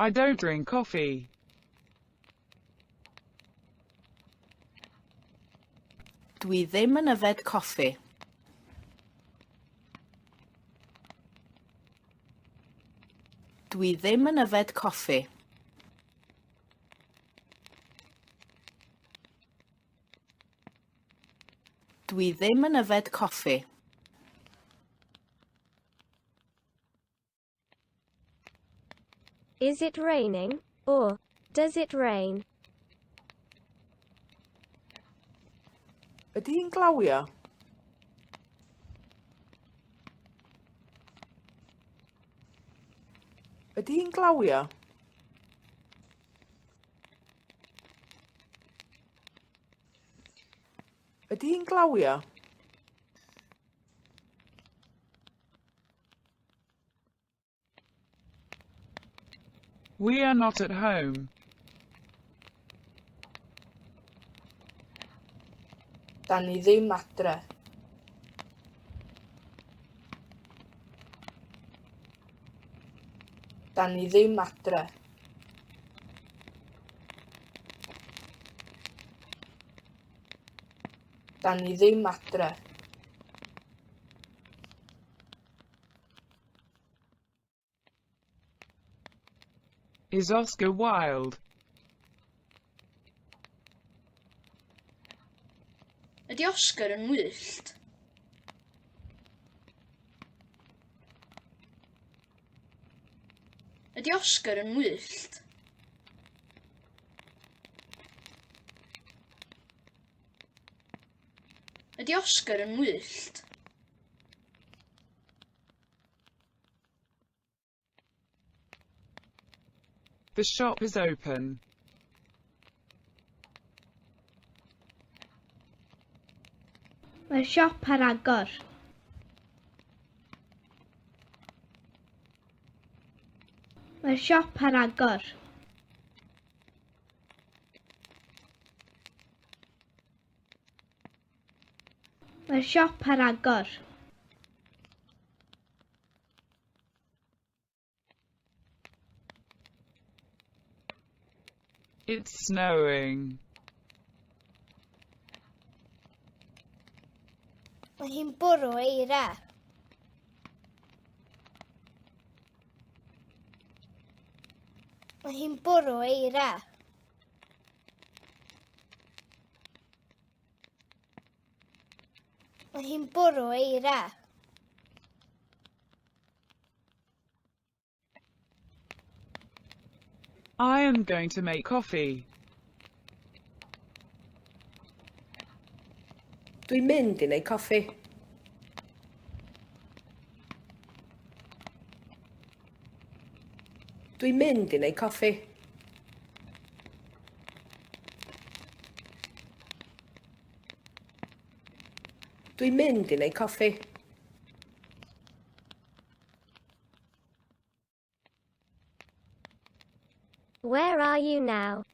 I don't drink coffee. Dwi ddim yn yfed coffi. Dwi ddim yn yfed coffi. Dwi ddim yn yfed coffi. Is it raining, or does it rain? Ydy hi'n glawio? Ydy hi'n glawio? Ydy hi'n glawio? We are not at home. Da ni ddim adre. Da ni ddim adre. Da ni ddim adre. Is Oscar Wilde? Ydy Oscar yn wyllt? Ydy Oscar yn wyllt? Ydy Oscar yn wyllt? The shop is open. Mae'r siop ar agor. Mae'r siop ar agor. Mae'r siop ar agor. It's snowing. Mae hi'n bwrw eira. Mae hi'n bwrw eira. Mae hi'n bwrw eira. I am going to make coffee. Dwi'n mynd i wneud coffi. Dwi'n mynd i wneud coffi. Dwi'n mynd i wneud coffi. Where are you now?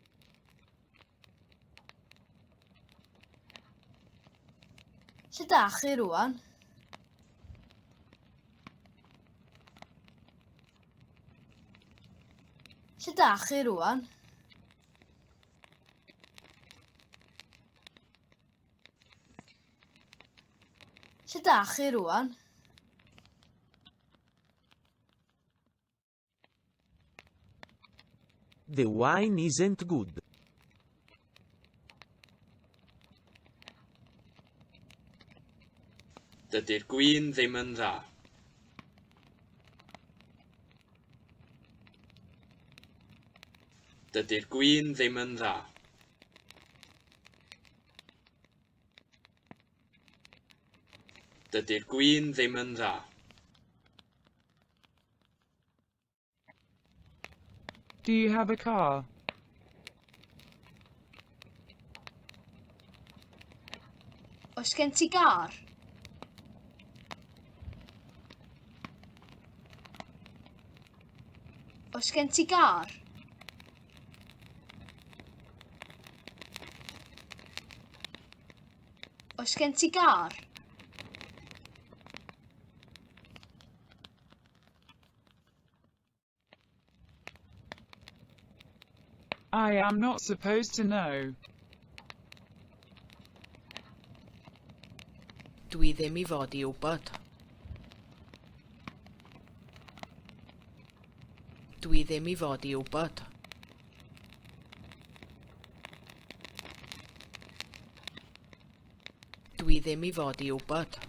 Lle da chi rwan? Lle da chi rwan? Lle da chi rwan? The wine isn't good. Dydy'r gwin ddim yn dda. Dydy'r gwin ddim yn dda. Dydy'r gwin ddim yn dda. Do you have a car? Oes gen ti gar? Oes gen ti gar? Oes gen ti gar? I am not supposed to know. Dwi ddim i fod i wybod. Dwi ddim i fod i wybod. Dwi ddim i fod i wybod.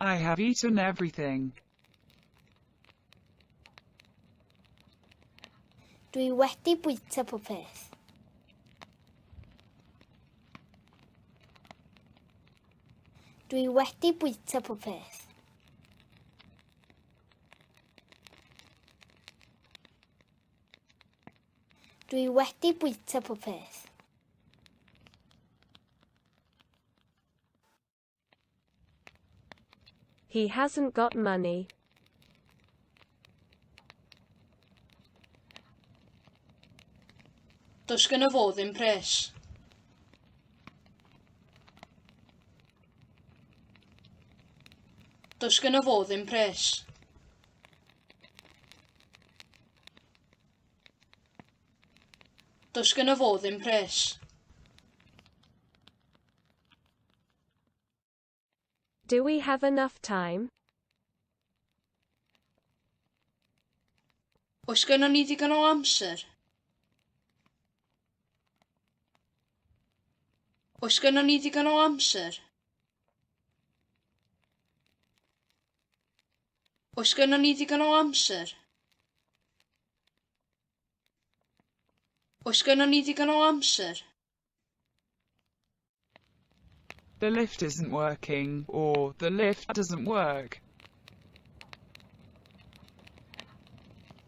I have eaten everything. Dwi wedi bwyta popeth. Dwi wedi bwyta popeth. Dwi wedi bwyta popeth. He hasn't got money. Does gynno fo ddim pres. Does gynno fo ddim pres. Does gynno fo ddim pres. Do we have enough time? Oes gynnon ni ddigon o amser? Oes gynnon ni ddigon o amser? Oes gynnon ni ddigon o amser? Oes gynnon ni ddigon o amser? The lift isn't working, or the lift doesn't work.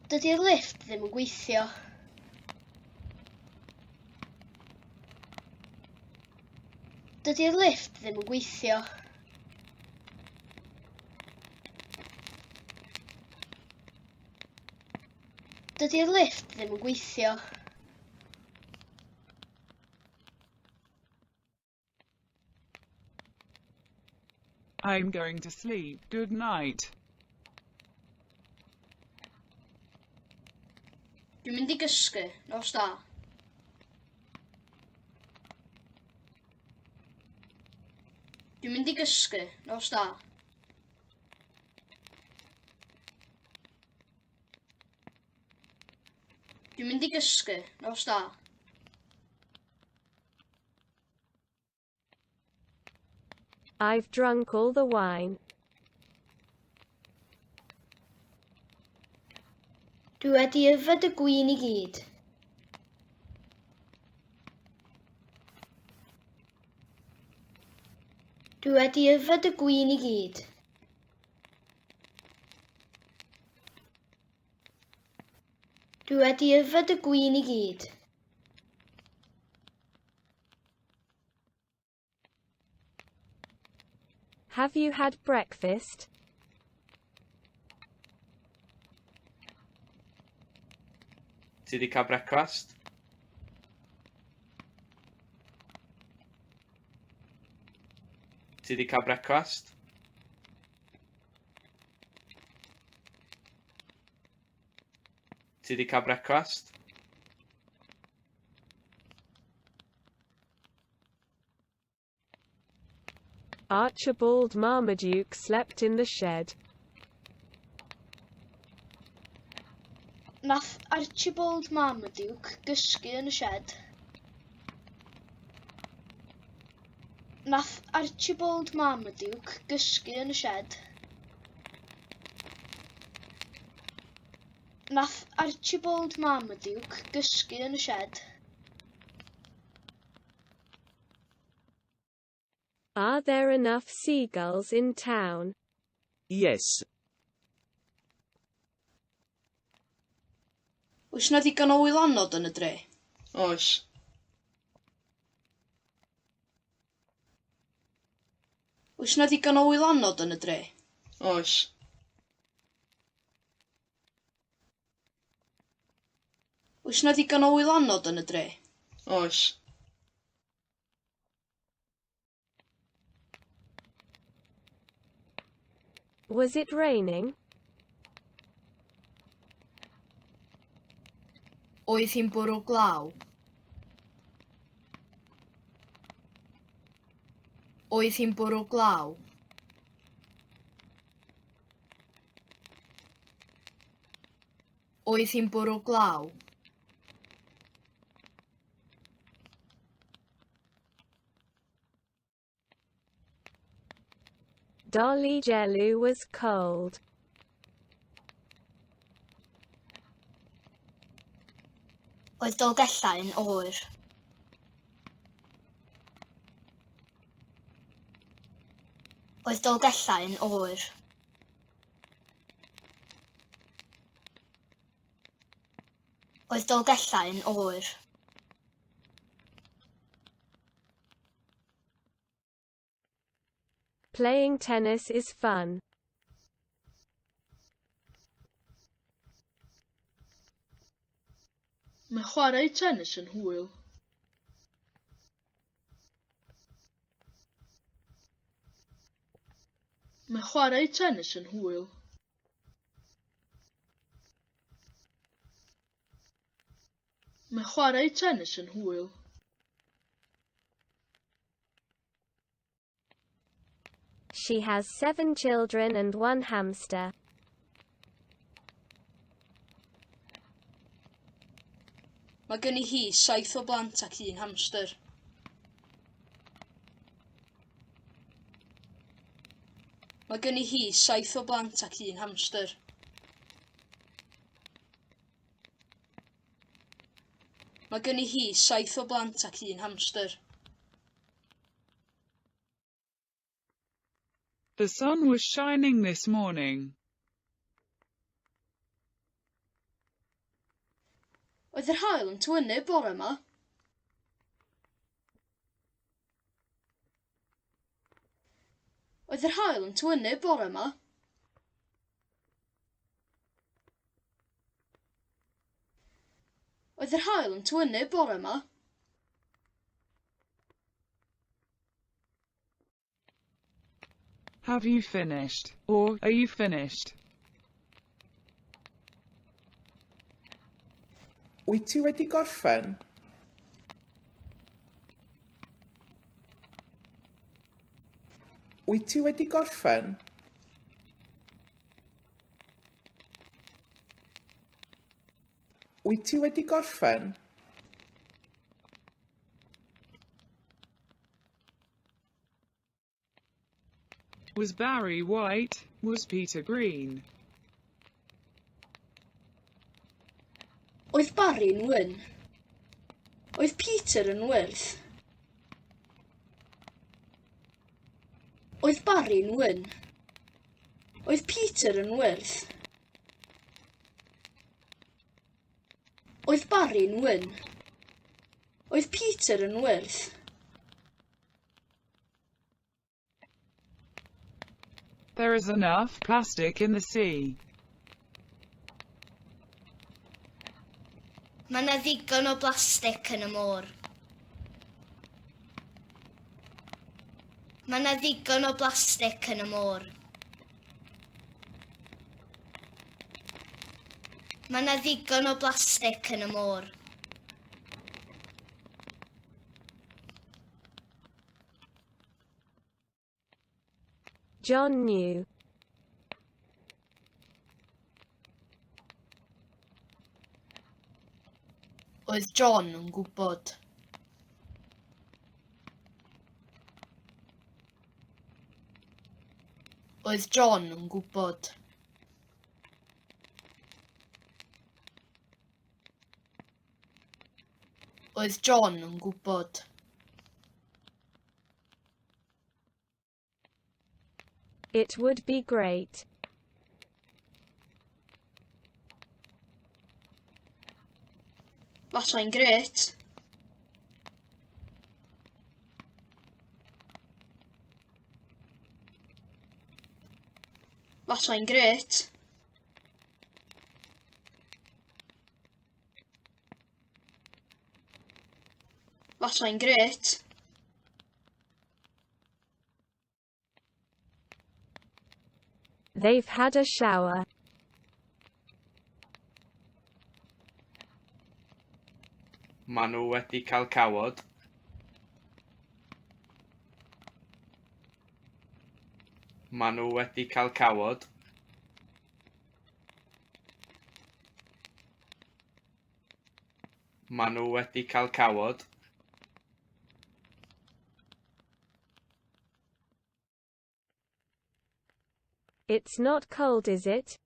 Dydy'r lifft ddim yn gweithio. Dydy'r lifft ddim yn gweithio. Dydy'r lifft ddim yn gweithio. I'm going to sleep. Good night. Dwi'n mynd i gysgu. Nos da. Dwi'n mynd i gysgu. Nos da. Dwi'n mynd i gysgu. Nos da. I've drunk all the wine. Dwi wedi yfed y gwin i gyd. Dwi wedi yfed y gwin i gyd. Dwi wedi yfed y gwin i gyd. Have you had breakfast? Ti 'di cael brecwast? Ti 'di cael brecwast? Ti 'di cael brecwast? Archibald Marmaduke slept in the shed. Nath Archibald Marmaduke gysgu yn y shed. Nath Archibald Marmaduke gysgu yn y shed. Nath Archibald Marmaduke gysgu yn y shed. Are there enough seagulls in town? Yes. Oes 'na ddigon o wylanod yn y dre? Oes. Oes 'na ddigon o wylanod yn y dre? Oes. Oes 'na ddigon o wylanod yn y dre? Oes. Was it raining? Oedd hi'n bwrw glaw? Oedd hi'n bwrw glaw? Oedd hi'n bwrw glaw? Dolly Jellu was cold. Oedd Dolgellau yn oer. Oedd Dolgellau yn oer. Oedd Dolgellau yn oer. Playing tennis is fun. Mae chwarae tennis yn hwyl. Mae chwarae tennis yn hwyl. Mae chwarae tennis yn hwyl. She has 7 children and 1 hamster. Mae gen i hi 7 o blant ac un hamster. Mae gen i hi 7 o blant ac un hamster. Mae gen i hi 7 o blant ac un hamster. The sun was shining this morning. Oedd yr haul yn tywynnu bore yma? Oedd yr haul yn tywynnu bore yma? Oedd yr haul yn tywynnu bore yma? Have you finished? Or, are you finished? Wyt ti wedi gorffen? Wyt ti wedi gorffen? Wyt ti wedi gorffen? Was Barry white? Was Peter green? Oedd Barry'n wyn? Oedd Peter yn wyrdd? Oedd Barry'n wyn? Oedd Peter yn wyrdd? Oedd Barry'n wyn? Oedd Peter yn wyrdd? There is enough plastic in the sea. Mae yna ddigon o blastig yn y môr. Mae yna ddigon o blastig yn y môr. Mae yna ddigon o blastig yn y môr. John knew. Oedd John yn gwybod. Oedd John yn gwybod. Oedd John yn gwybod. It would be great. Fasai'n grêt. Fasai'n grêt. Fasai'n grêt. They've had a shower. Maen nhw wedi cael cawod. Maen nhw wedi cael cawod. Maen nhw wedi cael cawod. It's not cold, is it?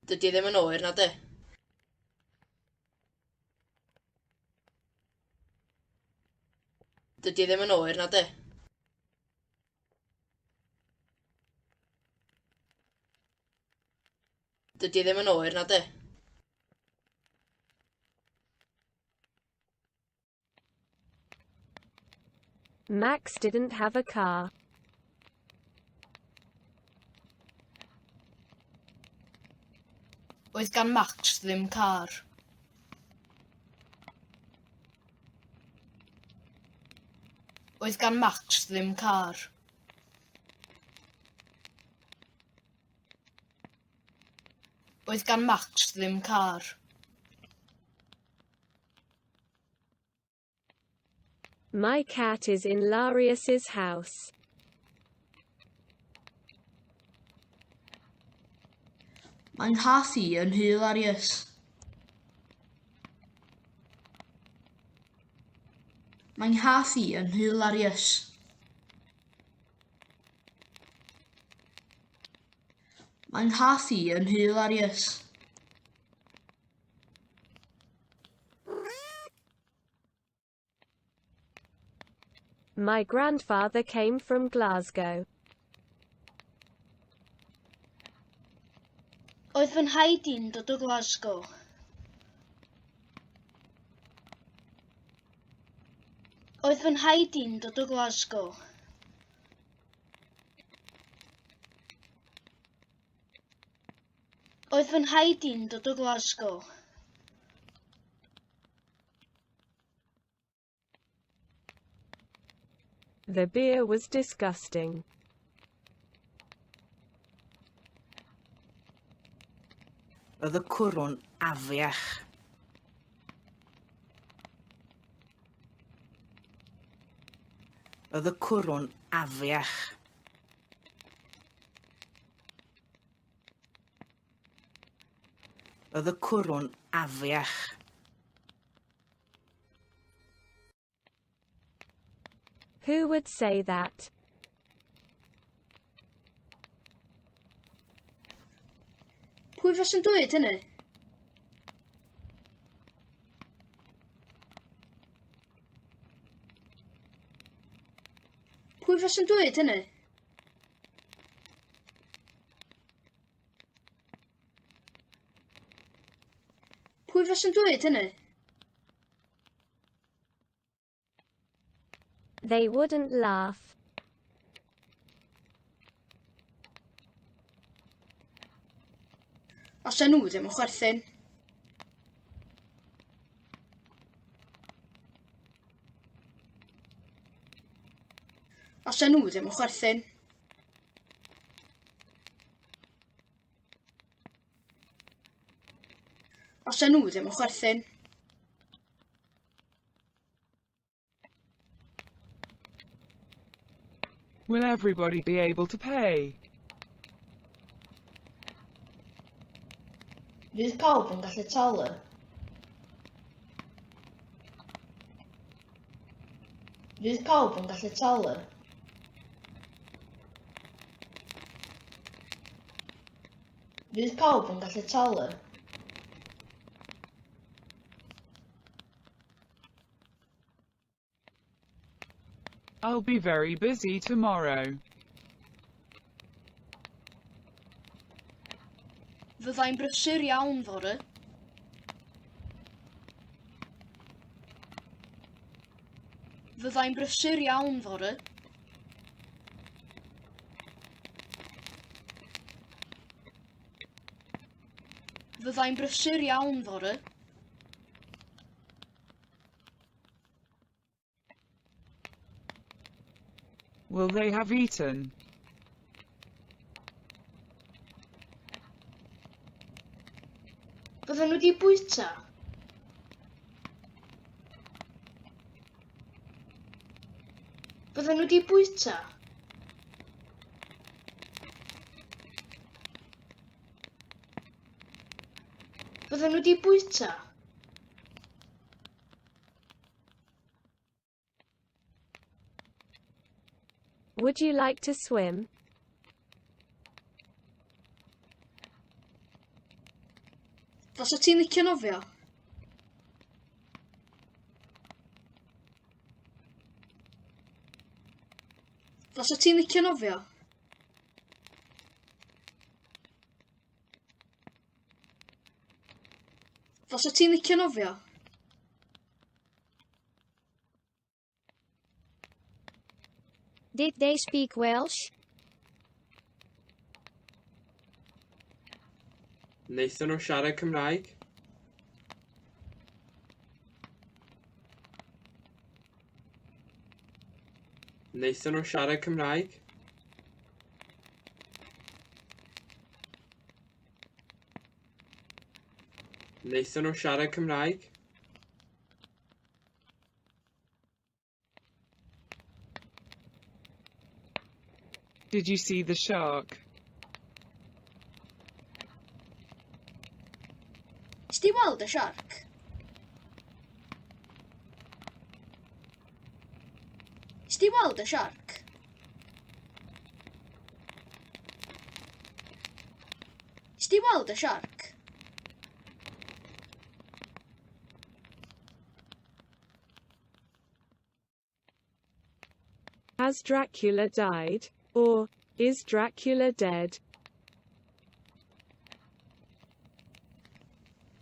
Dydy ddim yn oer na dy. Dydy ddim yn oer na dy. Dydy ddim yn oer na dy. Max didn't have a car. Oedd gan Max ddim car. Oedd gan Max ddim car. Oedd gan Max ddim car. My cat is in Larius's house. Mae nghath i yn hilarious. Mae nghath i yn hilarious. Mae nghath i yn hilarious. My grandfather came from Glasgow. Oedd fy nhaid i'n dod o Glasgow. Oedd fy nhaid i'n dod o Glasgow. Oedd fy nhaid i'n dod o Glasgow. The beer was disgusting. Roedd y cwrw'n afiach. Roedd y cwrw'n afiach. Roedd y cwrw'n afiach. Who would say that? Pwy faswn dweud hynny? Pwy faswn dweud hynny? Pwy faswn dweud hynny? They wouldn't laugh. Os nhw ddim yn chwerthin. Os nhw ddim yn chwerthin. Os nhw ddim yn chwerthin. Will everybody be able to pay? Fydd pawb yn gallu talu? Fydd pawb yn gallu talu? Fydd pawb yn gallu talu? I'll be very busy tomorrow. Fyddai'n brysur iawn fory. Fyddai'n brysur iawn fory. Fyddai'n brysur iawn fory. Will they have eaten? Fydden nhw wedi bwyta? Fydden nhw wedi bwyta? Fydden nhw wedi bwyta? Would you like to swim? Fysa ti'n licio nofio? Fysa ti'n licio nofio? Fysa ti'n licio nofio? Did they speak Welsh? Wnaethon nhw siarad Cymraeg? Wnaethon nhw siarad Cymraeg? Wnaethon nhw siarad Cymraeg? Did you see the shark? Nes di weld y siarc? Nes di weld y siarc? Nes di weld y siarc? Has Dracula died? Or, is Dracula dead?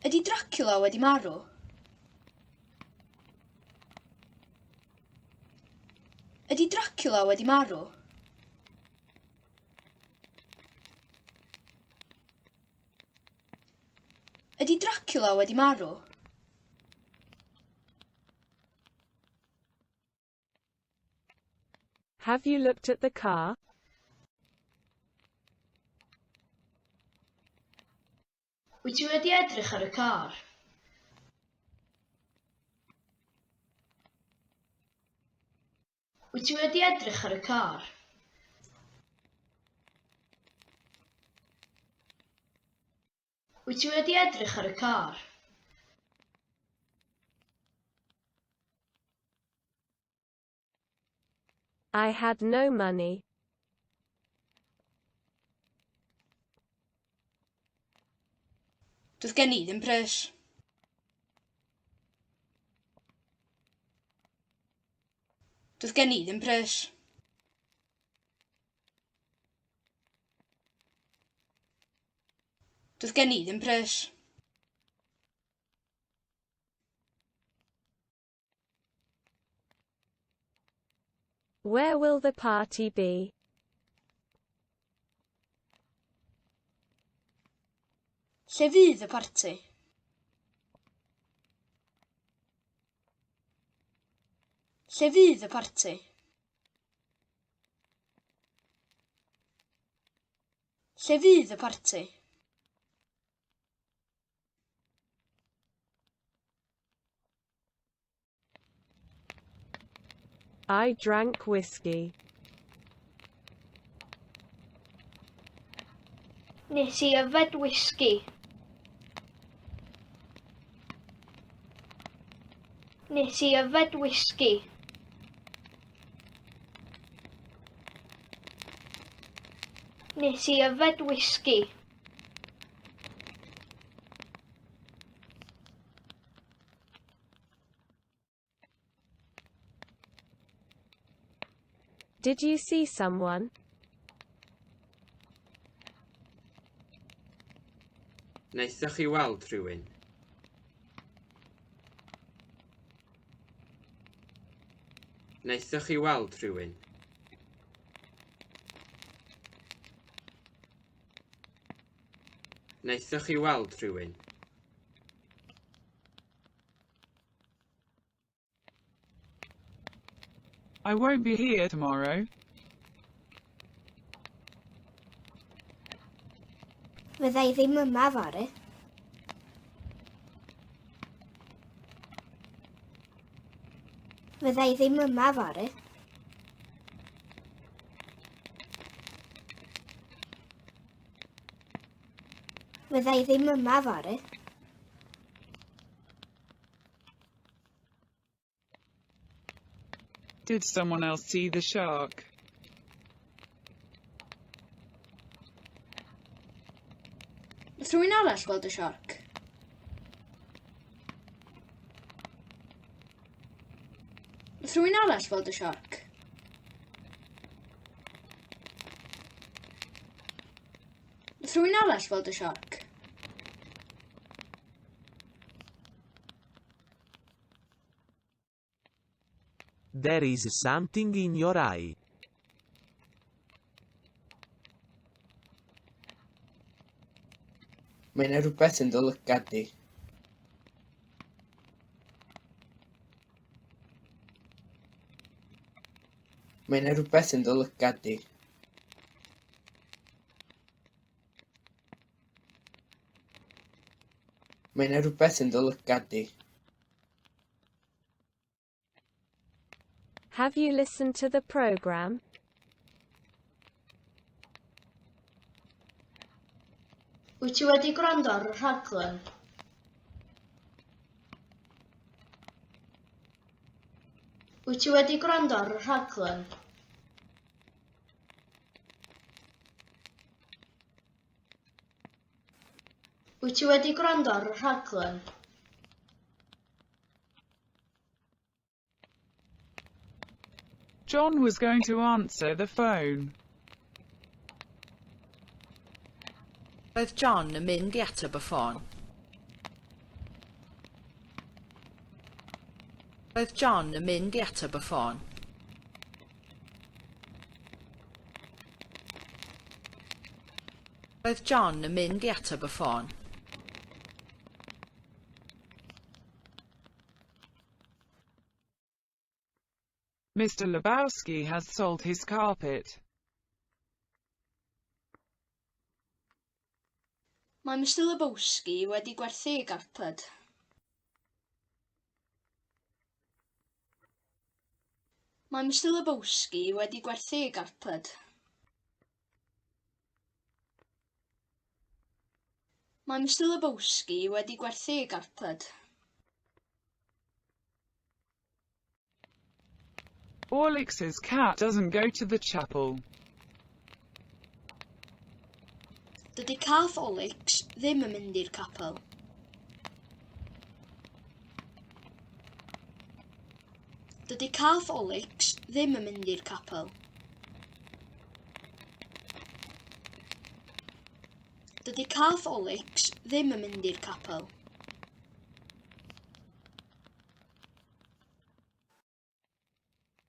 Ydy Dracula wedi marw? Ydy Dracula wedi marw? Ydy Dracula wedi marw? Have you looked at the car? Wyt ti wedi edrych ar y car? Wyt ti wedi edrych ar y car? Wyt ti wedi edrych ar y car? I had no money. Doedd gen i ddim pres. Doedd gen i ddim pres. Doedd gen i ddim pres. Where will the party be? Lle fydd y parti? Lle fydd y parti? Lle fydd y parti? I drank whiskey. Nes i yfed whisky. Nes i yfed whisky. Nes i yfed whisky. Did you see someone? Wnaethoch chi weld rhywun? Wnaethoch chi weld rhywun? Wnaethoch chi weld rhywun? I won't be here tomorrow. Fydda i ddim yma fory. Fydda i ddim yma fory. Fydda i ddim yma fory. Did someone else see the shark? Nath rhywun arall gweld y siarc? Nath rhywun arall gweld y siarc? Nath rhywun arall gweld y siarc? There is something in your eye. Mae 'na rywbeth yn dy lygad di. Mae 'na rywbeth yn dy lygad di. Mae 'na rywbeth yn dy lygad di. Have you listened to the program? Wyt ti wedi gwrando ar y rhaglen? Wyt ti wedi gwrando ar y rhaglen? Wyt ti wedi gwrando ar y rhaglen? John was going to answer the phone. Roedd John yn mynd i ateb y ffôn. Roedd John yn mynd i ateb y ffôn. Roedd John yn mynd i ateb y ffôn. Mr. Lebowski has sold his carpet. Mae Mr Lebowski wedi gwerthu ei garped. Mae Mr Lebowski wedi gwerthu ei garped. Mae Mr Lebowski wedi gwerthu ei garped. Orlix's cat doesn't go to the chapel. Dydy cath Olix ddim yn mynd i'r capel. Dydy cath Olix ddim yn mynd i'r capel. Dydy cath Olix ddim yn mynd i'r capel.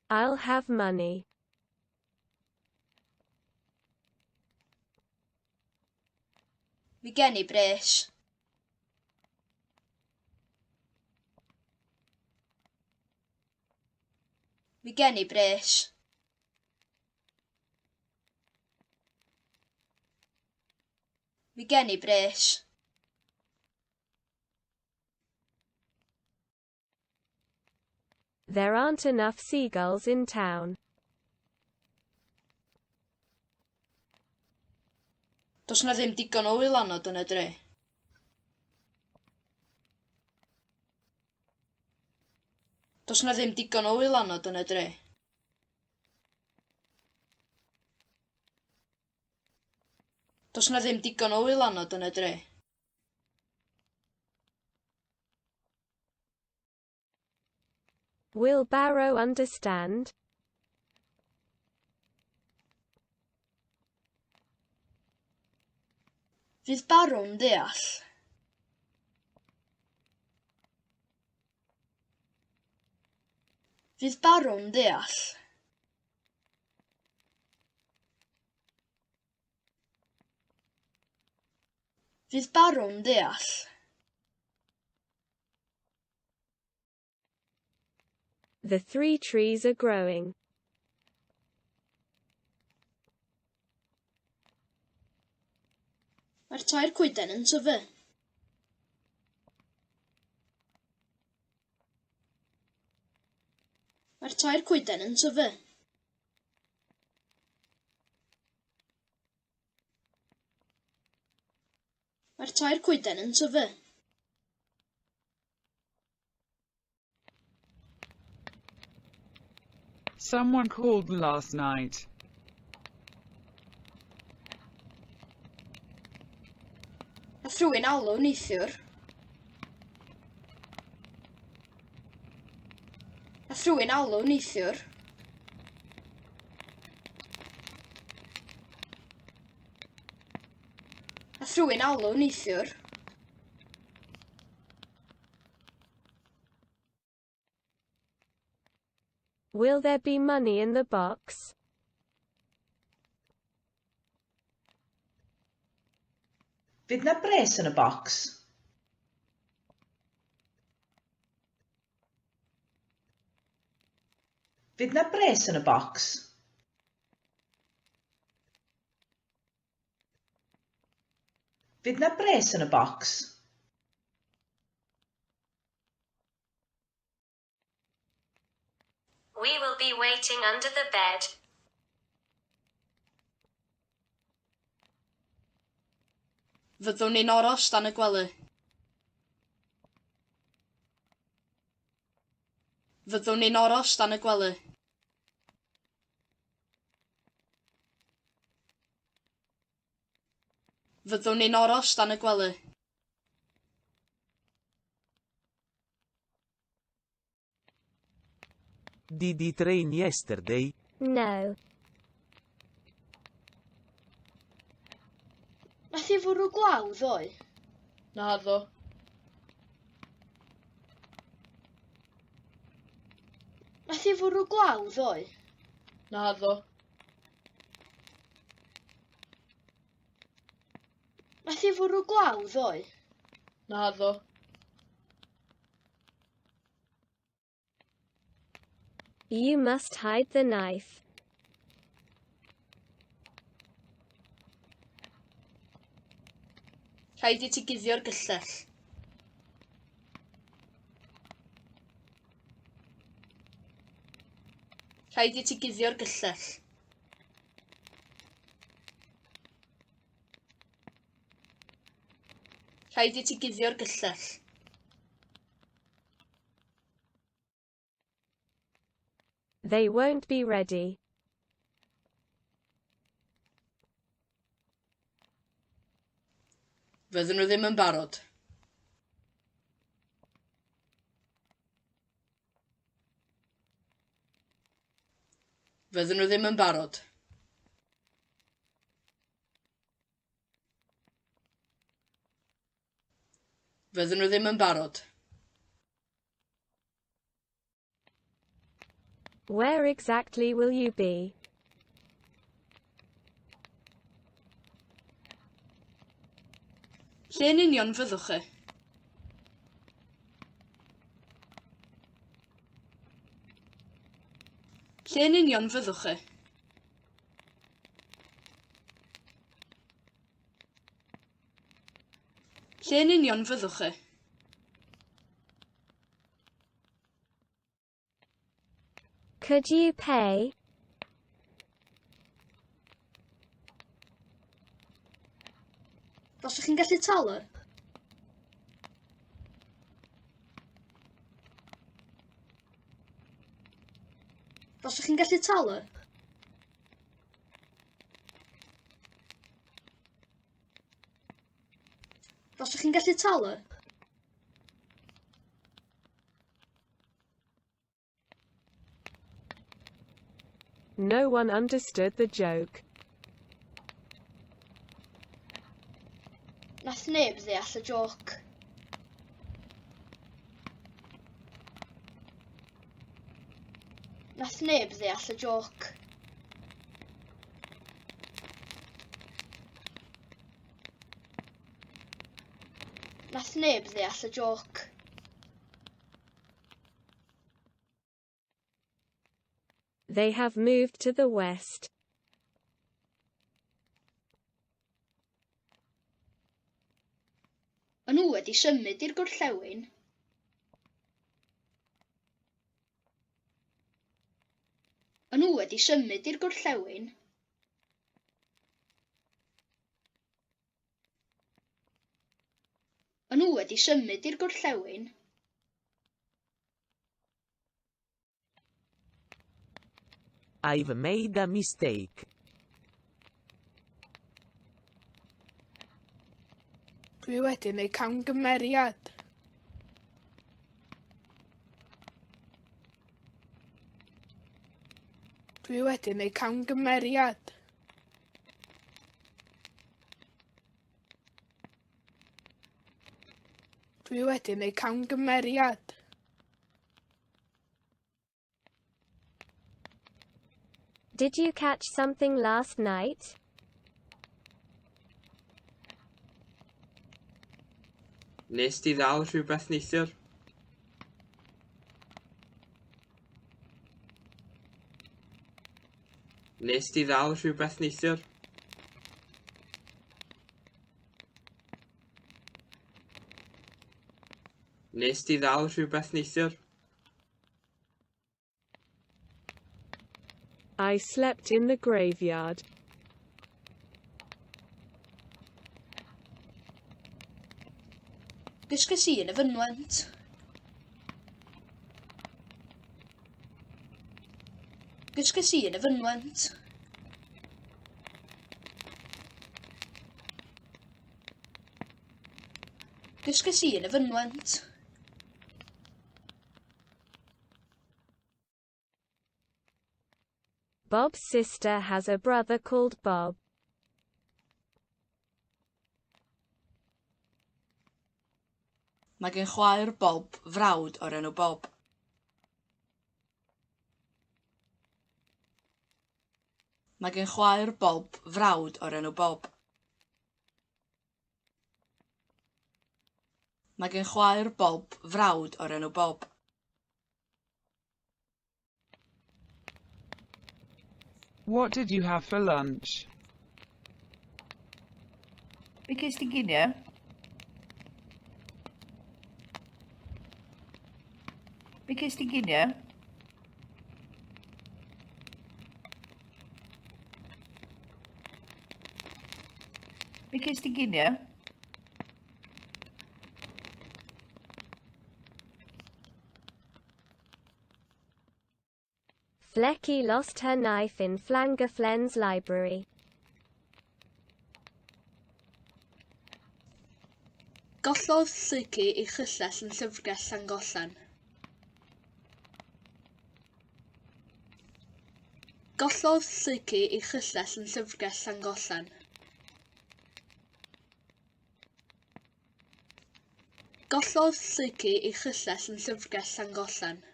I'll have money. Mi gen i bres. Mi gen i bres. Mi gen i bres. There aren't enough seagulls in town. Does 'na ddim digon o wylanod yn y dre. Does 'na ddim digon o wylanod yn y dre. Does 'na ddim digon o wylanod yn y dre. Will Barrow understand? Fydd Barrw'n deall? Fydd Barrw'n deall? Fydd Barrw'n deall? The three trees are growing. Mae'r Mae'r tair coeden yn tyfu. Mae'r tair coeden yn tyfu. Mae'r tair coeden yn tyfu. Someone called last night. Nath rhywun alw neithiwr. Nath rhywun alw neithiwr. Nath rhywun alw neithiwr. Will there be money in the box? Fydd 'na bres yn y bocs? Fydd 'na bres yn y bocs? Fydd 'na bres yn y bocs? We will be waiting under the bed. Fyddwn ni'n aros dan y gwely. Fyddwn ni'n aros dan y gwely. Fyddwn ni'n aros dan y gwely. Did it rain yesterday? No. Nath hi fwrw glaw ddoe? Naddo. Nath hi fwrw glaw ddoe? Naddo. Nath hi fwrw glaw ddoe? Naddo. You must hide the knife. Rhaid i ti guddio'r gyllell. Rhaid i ti guddio'r gyllell. Rhaid i ti guddio'r gyllell. They won't be ready. Fydden nhw ddim yn barod. Fydden nhw ddim yn barod. Fydden nhw ddim yn barod. Where exactly will you be? Lle yn union fyddwch chi? Lle yn union fyddwch chi? Lle yn union fyddwch chi? Could you pay? Faswch chi'n gallu talu? Faswch chi'n gallu talu? Faswch chi'n gallu talu? No one understood the joke. Nath neb ddeall y jôc. Nath neb ddeall y jôc. Nath neb ddeall y jôc. They have moved to the west. Maen nhw wedi symud i'r gorllewin. Maen nhw wedi symud i'r gorllewin. Maen nhw wedi symud i'r gorllewin. I've made a mistake. Dwi wedi gwneud camgymeriad. Dwi wedi gwneud camgymeriad. Dwi wedi gwneud camgymeriad. Did you catch something last night? Nes di ddal rhywbeth neithiwr? Nes di ddal rhywbeth neithiwr? Nes di ddal rhywbeth neithiwr? I slept in the graveyard. Gysges i yn y fynwent. Gysges i yn y fynwent. Gysges i yn y fynwent. Bob's sister has a brother called Bob. Mae gen chwaer Bob frawd o'r enw Bob. Mae gen chwaer Bob frawd o'r enw Bob. Mae gen chwaer Bob frawd o'r enw Bob. What did you have for lunch? Be ges ti ginio? Be ges ti ginio? Be ges ti ginio? Flecky lost her knife in Llangollen's library. Gollodd Lleucu ei chyllell yn llyfrgell Llangollen. Gollodd Lleucu ei chyllell yn llyfrgell Llangollen. Gollodd Lleucu ei chyllell yn llyfrgell Llangollen.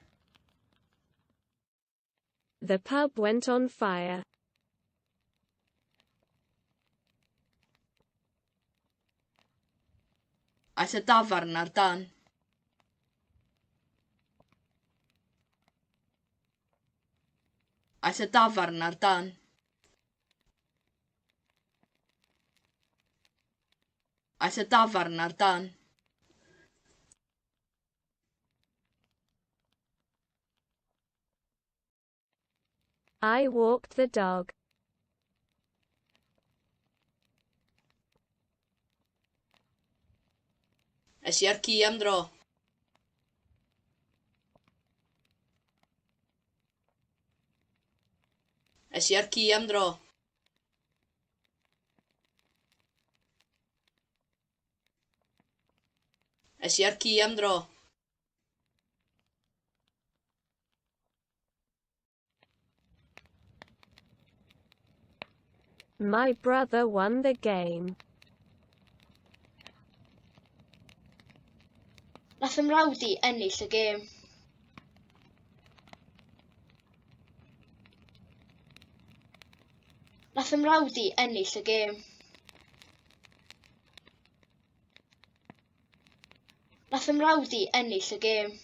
The pub went on fire. Aeth y dafarn ar dân. Aeth y dafarn ar dân. Aeth y dafarn ar dân. I walked the dog. Es i â'r ci am dro. Es i â'r ci am dro. Es i â'r ci am dro. My brother won the game. Nath 'y mrawd i ennill y gêm. Nath 'y mrawd i ennill y gêm. Nath 'y mrawd i ennill y gêm.